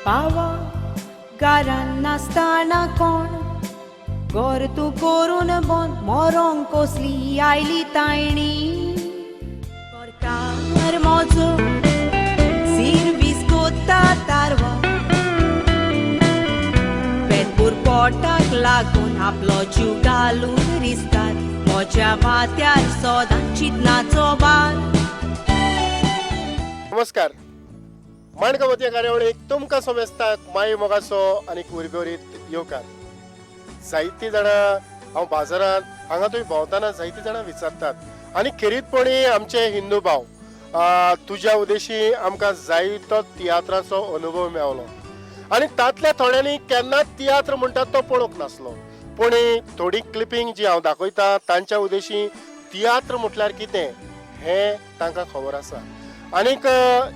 पावा घरान नासतना कोण गोर तूं करून बंद मोरोंक कसली आयली तायणी गोरकार मोजो सिरवीस कोत्ता तारवा पेटपूर पोटाक लागून आपलो जीव घालून रिस्कार म्हज्या माथ्यार सदां चिंतनाचो भार. नमस्कार, माणकामती कार्यावळीक तुमकां समेस्ताक माई मोगाचो आनी उर्बेवरीत येवकार. जायतीं जाणां हांव बाजारांत हांगा थंय भोंवतना जायतीं जाणां विचारतात आनी खेरीतपणी आमचे हिंदू भाव, तुज्या उदेशी आमकां जायतो तियात्राचो अनुभव मेवलो आनी तांतल्या थोड्यांनी केन्नाच तियात्र म्हणटात तो पळोवंक नासलो, पूण थोडी क्लिपींग जी हांव दाखयता तांच्या उदेशी तियात्र म्हटल्यार कितें हें तांकां खबर आसा. आनीक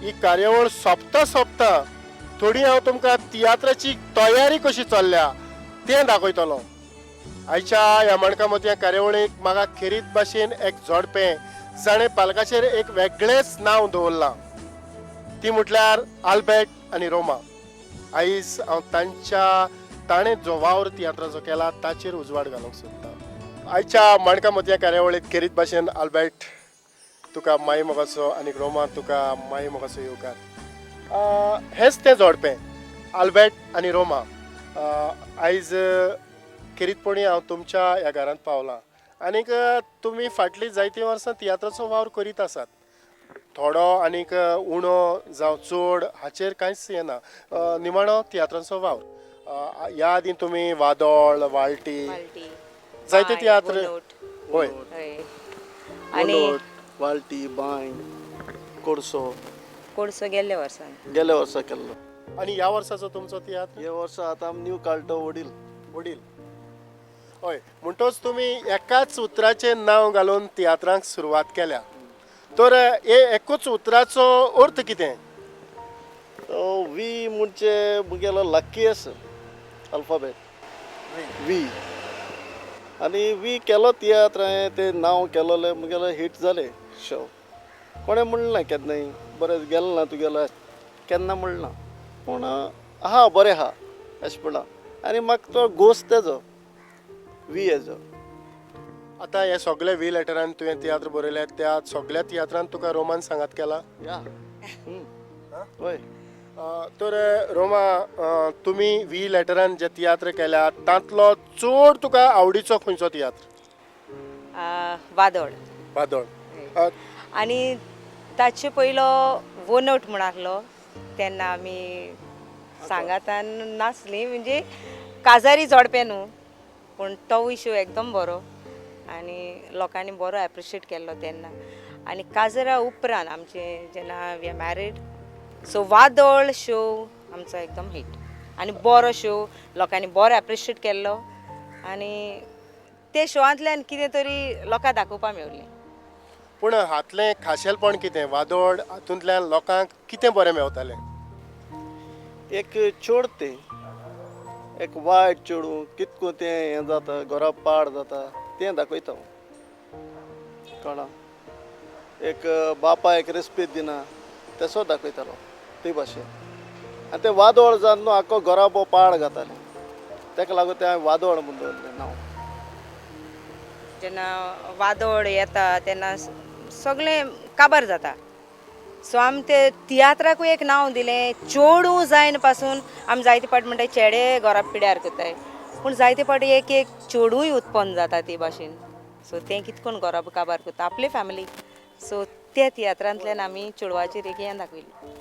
ही कार्यावळ सोंपता सोंपता थोडी हांव तुमकां तियात्राची तयारी कशी चल्ल्या तें दाखयतलो. आयच्या ह्या माणका मोतया कार्यावळीक म्हाका खेरीत भाशेन एक जोडपें जाणें पालकाचेर एक वेगळेंच नांव दवरलां, ती म्हटल्यार आल्बर्ट आनी रोमा. आयज हांव तांच्या ताणें जो वावर तियात्राचो केला ताचेर उजवाड घालूंक सोदतां. आयच्या माणका मोतया कार्यावळीक खेरीत भाशेन आल्बर्ट तुका माई मोगाचो आनी रोमा तुका माई मोगाचो येवकार. हेंच तें जोडपें आल्बर्ट आनी रोमा. आयज खेरीतपणी हांव तुमच्या ह्या घरांत पावलां आनीक तुमी फाटलीं जायतीं वर्सां तियात्राचो वावर करीत आसात. थोडो आनीक उणो जावं चड हाचेर कांयच येना, निमाणो तियात्रांचो वावर. ह्या आदीं तुमी वादोळ, वाळटी, जायते तियात्र, हय, आनी वाळटी, बांय, कोडसो. कोडसो गेल्ल्या वर्सान, गेल्या वर्सा केल्लो. आनी ह्या वर्साचो तुमचो तियात्र? ह्या वर्सा आतां आमी न्यू काळटो वडील. वडील, हय. म्हणटोच तुमी एकाच उतराचें नांव घालून तियात्रांक सुरवात केल्या, तर हे एकूच उतराचो अर्थ कितें? वी म्हणजे मुगेलो लक्कीएस्ट अल्फाबेट वी, आनी वी केलो तियात्र हांवें, तें नांव केलोलें मुगेलो हिट जालें शो. कोणें म्हणलें केन्नाय बरें गेलें ना तुगेलो केन्ना म्हणना, पूण आहा बरें आहा अशें म्हणलां आनी म्हाका तो घोस तेजो वी हेजो. आतां हे सगळे वी लेटरान तुवें तियात्र बरयले, त्या सगळ्या तियात्रान तुका रोमान सांगात केला? या, हय. तर रोमा, तुमी वी लेटरान जे तियात्र केल्या तांतलो चड तुका आवडीचो खंयचो तियात्र? वादळ. वादळ. आनी ताचे पयलो वनोट म्हूण आसलो तेन्ना आमी सांगातान नासली, म्हणजे काजारी जोडपें न्हू, पूण तोवूय शो एकदम बरो आनी लोकांनी बरो एप्रिशिएट केल्लो तेन्ना. आनी काजरा उपरांत आमचें जेन्ना we are married, so Vadal show आमचो एकदम हिट आनी बरो शो, लोकांनी बरो एप्रिशिएट केल्लो आनी ते शोवांतल्यान कितें तरी लोकांक दाखोवपाक मेवलें. पूण हातलें खाशेलपण कितें वादळ हातूंतल्यान लोकांक कितें बरें मेवतालें? एक चेड तें एक वायट चेडूं कितको तें हें जाता, घरा पाड जाता तें दाखयता हांव. कळ्ळां? एक बापायक रेस्पेद दिना तेसो दाखयतालो ते भाशेन. आनी तें वादळ जावन न्हू आख्खो घराबो पाड घातालें, तेका लागून तें हांवें वादळ म्हूण दवरलें नांव. जेन्ना वादळ येता तेन्ना सगळें काबार जाता, सो आमी ते तियात्राकूय एक नांव दिलें. चेडूं जायन पासून आमी जायते फावट म्हणटाय चेडे घरा पिड्यार करताय, पूण जायते फावटी एक एक चेडूंय उत्पन्न जाता ते भाशेन. सो तें कितें करून घरा काबार करता आपले फॅमिली. सो त्या तियात्रांतल्यान आमी चेडवाचेर एक हें दाखयलें,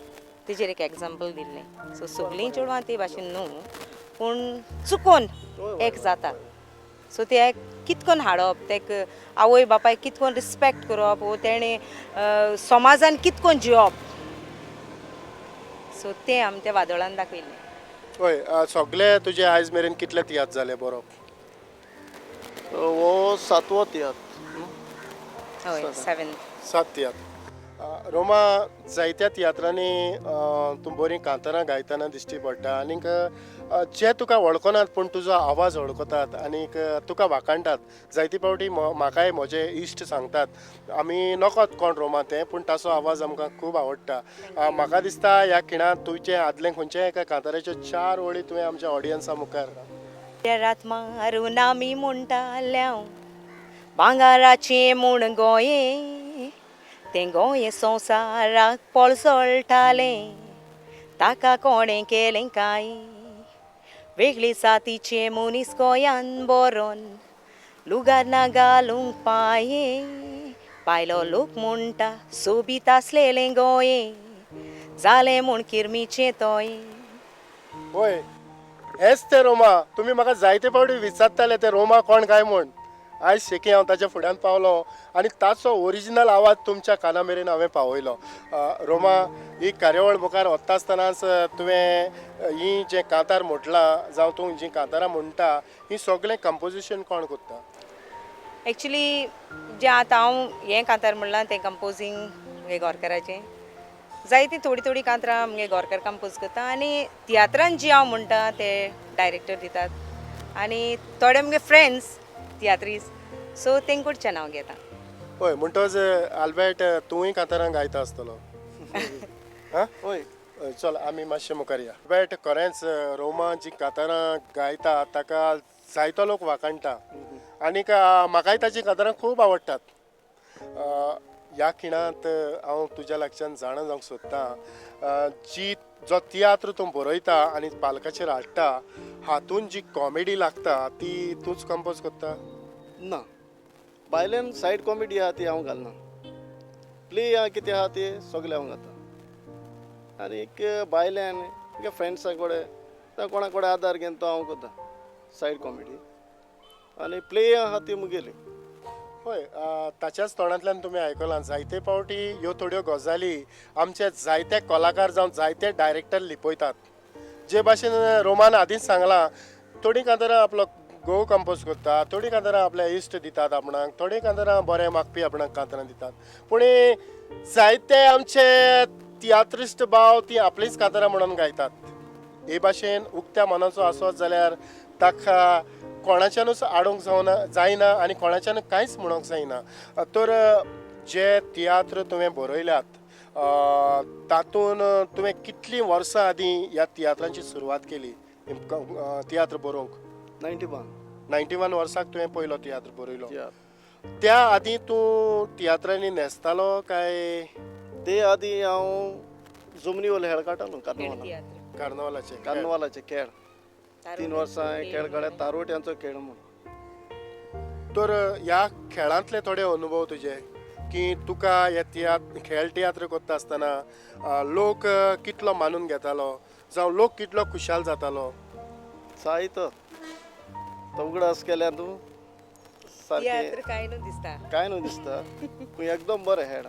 तेजेर एक एग्जाम्पल दिल्लें. सो सगळीं चेडवां ते भाशेन न्हू, पूण चुकोन एक जाता. सो ते कितकोन हाडप, तेक आवय बापायक कितकोन रिस्पेक्ट करप, वो तेणें समाजान कितकोन जिवप, सो तें आमी त्या वादळान दाखयलें. हय, सगळे तुजे आयज मेरेन कितले तियात्र जाले बरोवप? हो सातवो तियात्र. हय, सेवन. 7 तियात्र. रोमा, जायत्या तियात्रांनी तूं बरीं कांतारां गायतना दिश्टी पडटा आनीक जे तुका वळखनात पूण तुजो आवाज वळखतात आनीक तुका वाखाणटात. जायते फावटी म्हाकाय म्हजे इश्ट सांगतात, आमी नकळत कोण रोमा तें, पूण ताचो आवाज आमकां खूब आवडटा. म्हाका दिसता ह्या खिणांत तुजें आदलें खंयचें एका कांताराच्यो चार वळी तुवें आमच्या ऑडियन्सा मुखार. रात मारून आमी म्हणटाल्याव भांगराचें म्हूण गोंये, तें गोंये संवसाराक पळसळटालें, ताका कोणें केलें कांय? वेगळी जातीचे मनीस गोंयान बरोन लुगार घालूंक पांये, पायलो लोक म्हणटा सोबीत आसलेलें गोंये, जालें म्हूण किरमीचें तोय. होय, हेच ते रोमा. तुमी म्हाका जायते फावटी विचारताले ते रोमा कोण काय म्हूण. आयज शेकी हांव ताच्या फुड्यान पावलो आनी ताचो ओरिजिनल आवाज तुमच्या काना मेरेन हांवें पावयलो. रोमा, ही कार्यावळ मुखार वता आसतनाच तुवें ही जें कांतार म्हटलां जावं तूं जीं कांतारां म्हणटा, ही सगळें कंपोजिशन कोण करता? एक्चुली जें आतां हांव हें कांतार म्हणलां तें कंपोजींग म्हगे गोरकाराचें. जायतीं थोडीं थोडीं कांतरां म्हगे गोरकार कंपोज करता आनी तियात्रान जी हांव म्हणटा ते डायरेक्टर दितात आनी थोडे म्हगे फ्रेंड्स तियात्रीस, सो तेंकडच्यान हांव घेता. हय, म्हणटच आल्बर्ट, तुवूय कांतारां गायता आसतलो. आं. हय. चल, आमी मातशें मुखार या. आल्बर्ट, खरेंच रोमा जी कांतारां गायता ताका जायतो लोक वाखाणटा आनीक म्हाकाय ताची कांतारां खूब आवडटात. ह्या खिणांत हांव तुज्या लागच्यान जाणा जावंक सोदतां, जी जो तियात्र तूं बरयता आनी पालकाचेर हाडटा, हातून जी कॉमेडी लागता ती तूंच कंपोज करता? ना, भायल्यान सायड कॉमेडी आहा ती हांव घालना. प्ले आहा कितें आहा ते सगळें हांव घालता आनी एक भायल्यान फ्रेंड्सां कडेन कोणा कडेन आदार घेवन तो हांव करता सायड कॉमेडी आनी प्ले आहा ती मुगेली. हय, ताच्याच तोंडांतल्यान तुमी आयकलां, जायते फावटी ह्यो थोड्यो गजाली आमचे जायते कलाकार जावं जायते डायरेक्टर लिपयतात. जे भाशेन रोमान आदींच सांगलां, थोडीं कांतारां आपलो घोव कंपोज करता, थोडीं कांतारां आपले इश्ट दितात आपणाक, थोडीं कांतारां बरें मागपी आपणाक कांतारां दितात, पूण जायते आमचे तियात्रिस्ट भाव ती आपलींच कांतारां म्हणून गायतात. हे भाशेन उक्त्या मनाचो आसत जाल्यार ताका कोणाच्यानूच आडोवंक जावना जायना आनी कोणाच्यान कांयच म्हणूंक जायना. तर जे तियात्र तुवें बरयल्यात तातूंत तुवें कितलीं वर्सां आदीं ह्या तियात्रांची सुरवात केली, तियात्र बरोवंक? 91. 91 वर्साक तुवें पयलो तियात्र बरयलो. त्या आदीं तूं तियात्रांनी न्हेसतालो काय? ते आदीं हांव जमनी वयलो हेळ काडटालो, कार्नवाला. तियात्र. कार्नवालाचे? कार्नवालाचे खेळ. 3 वर्सां हांवें खेळ काडले, तारोट्यांचो खेळ म्हूण. तर ह्या खेळांतले थोडे अनुभव तुजे, की तुका हे तियात्र खेळ तियात्र करता आसतना लोक कितलो मानून घेतालो जावं लोक कितलो खुशाल जातालो? जायतो तो उगडास केल्यार तूं सारकें तियात्र कांय न्हू दिसता. कांय न्हू दिसता, पूण एकदम बरें हेड.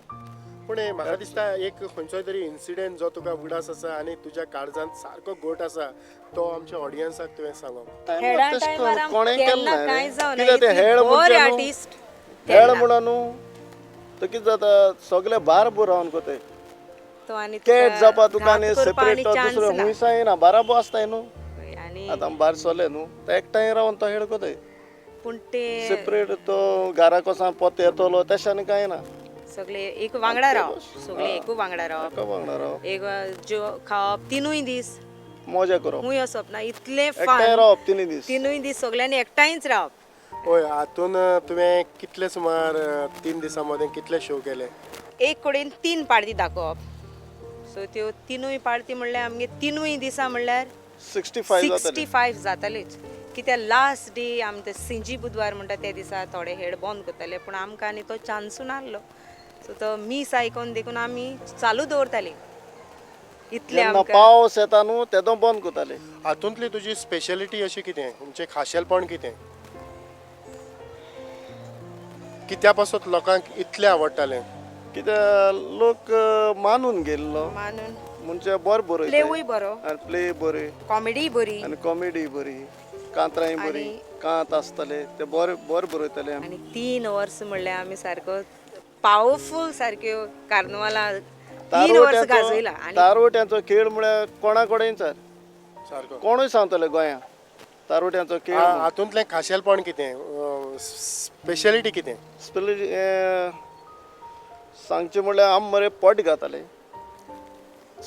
पूण म्हाका दिसता एक खंयचोय तरी इन्सिडेंट जो तुका उगडास आसा आनी तुज्या काळजांत सारको घट आसा तो आमच्या ऑडियन्साक तुवें सांगप. हेडा टायमार आमकां कोणें केन्ना केलें ना कांय जावना. कित्याक ते इतले हेड बरे म्हणचे न्हू, आर्टिस्ट हेड तेन्ना. म्हणून न्हू तो कितें जाता, सगळे बाराबो रावन कोताय. तो आनी कॅट जावपा तुका घात आनी करपा सेपरेट आनी तो चान्स दुसरो ना. हुंयसां येना, बाराबो आसताय न्हू. हय, आनी आतां आमी भायर सरले न्हू, तो एकठांय रावन तो हेड कोताय. पूण ते सेपरेट तो घरा कोसा पोत येतलो तशें आनी कांय ना. सगळे एक वांगडा रावप, सगळे एकू वांगडा रावप, एका वांगडा रावप, एक ज्यो खावप, तिनूय दीस मजा करप, खूंय वचप ना, इतलें एकठांय फन. रावप तिनूय दीस. तिनूय दीस सगळ्यांनी एकठांयच रावप. हय, हातून तुवें कितले सुमार 3 दिसां मदीं कितले शो केले? एक कडेन 3 पार्टी दाखोवप, सो त्यो तिनूय पार्टी म्हणल्यार आमगे तिनूय दिसा म्हणल्यार 65 जातले. 65 जातालीच. कित्याक लास्ट डे आमी ते सिंजी बुधवार म्हणटा त्या दिसा थोडे हेड बंद करताले, पूण आमकां आनी तो चान्सूय नासलो, सो तो मीस आयकोन देखून आमी चालू दवरताली इतले. जेन्ना आमकां पावस येता न्हू तेदो बंद करताले. हातूंतली तुजी स्पेशलिटी अशी कितें, तुमचें खाशेलपण कितें, कित्या पासत लोकांक इतलें आवडटालें? कित्याक लोक मानून गेल्लो मानून म्हणजे बरें बरयता. प्लेवूय बरो. आनी प्ले बरी. कॉमेडीय बरी. आनी कॉमेडी बरी, कांतरांय बरी, कांत आसताले ते बरे बरे बरयताले आमी. आनी 3 वर्स म्हणल्यार आमी सारको पावरफूल सारक्यो कार्नवाला 3 वर्सां गाजयला आनी तारवट्यांचो खेळ म्हळ्यार कोणा कडेन सर सारको. कोणूय सांगतले गोंयांत तारवट्यांचो खेळ म्हूण. हातूंतलें खाशेलपण कितें, स्पेशलिटी कितें? स्पेशली सांगचें म्हणल्यार आमी मरे पट घाताले,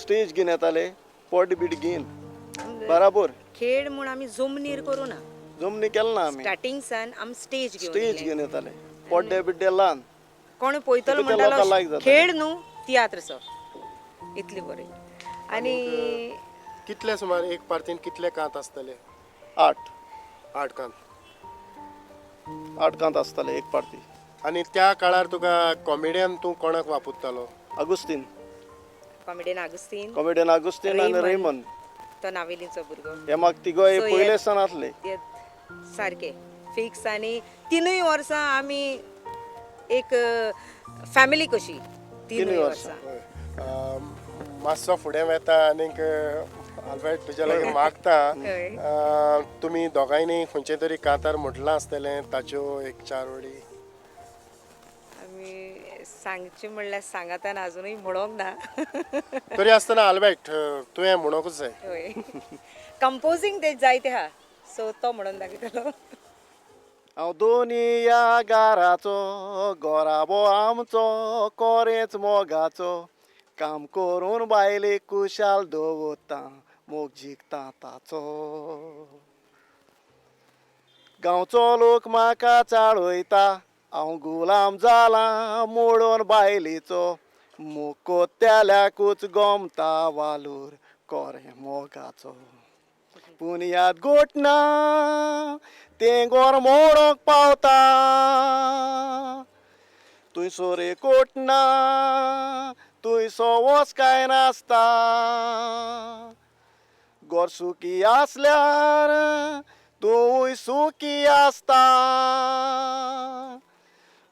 स्टेज घेवन येताले, पट बीट घेवन बराबर. खेळ म्हूण आमी जमनीर करूना. जमनी केल ना आमी. स्टार्टिंग सान आमी स्टेज घेवन स्टेज येयले. घेवन येताले, पड्डे बिड्डे ल्हान. कोण पळयतलो तितून ते लोकांक लायक म्हणटालो जातालें. खेळ न्हू, तियात्र सो इतली बरी. आनी कितले सुमार एक पार्तीन कितले कांत आसतले? 8. 8 कांत. 8 कांत आसताले एक पार्टी. आनी त्या काळार तुका कॉमेडियन तूं कोणाक वापरतालो? आगुस्तीन. कॉमेडियन आगुस्तीन. कॉमेडियन आगुस्तीन आनी रेमन. रेमन. तो नावेलीचो भुरगो. हे म्हाका तिगोय So, हे- पयले सान आसले. ते सारके फिक्स आनी 3 वर्सां आमी एक फॅमिली कशी, 3 तिनूय वर्सां. हय. मातसो फुडें वेता आनीक आल्बर्ट तुज्या लागीं मागता. हय. तुमी दोगांयनी खंयचे तरी कांतार म्हटलां आसतलें, ताच्यो एक 4 वळी. आमी सांगचें म्हणल्यार सांगातान आजुनूय म्हणोंक ना. तरी आसतना आल्बर्ट, तुवें म्हणोंकूच जाय. हय, कंपोजींग ते जायते आहा, सो तो म्हणून दाखयतलो. हांव दोनी ह्या गाराचो, गोराबो आमचो कोरेंच मोगाचो, काम करून बायलेक कुशाल दवरता, मोग जिखता ताचो. गांवचो लोक म्हाका चाळयता, हांव गुलाम जालां मोडून बायलेचो, मोग कोत्याल्याकूच गोमता वालोर कोरें मोगाचो. पूण याद गोटना तें गोर मोडोंक पावता, तुंय सोरे कोटना तुंय सोवोस कांय नासता, गोर सुखी आसल्यार तूंय सुखी आसता,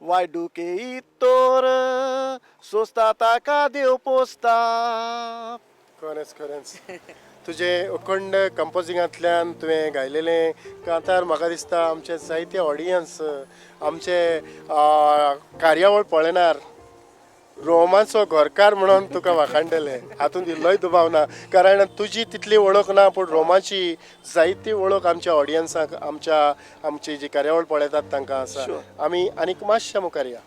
वायट दुखे तर सोंसता ताका देव पोसता. खरेंच खरेंच, तुजें अखंड कंपोजिंगांतल्यान तुवें गायलेलें कांतार म्हाका दिसता आमचे जायते ऑडियन्स आमचे कार्यावळ पळयणार रोमाचो घरकार म्हणून तुका वाखाणटले, हातूंत इल्लोय दुबाव ना. कारण तुजी तितली वळख ना, पूण रोमाची जायती वळख आमच्या ऑडियन्साक, आमच्या आमची जी कार्यावळ पळयतात तांकां आसा. Sure. आमी आनीक मातशा मुखार या.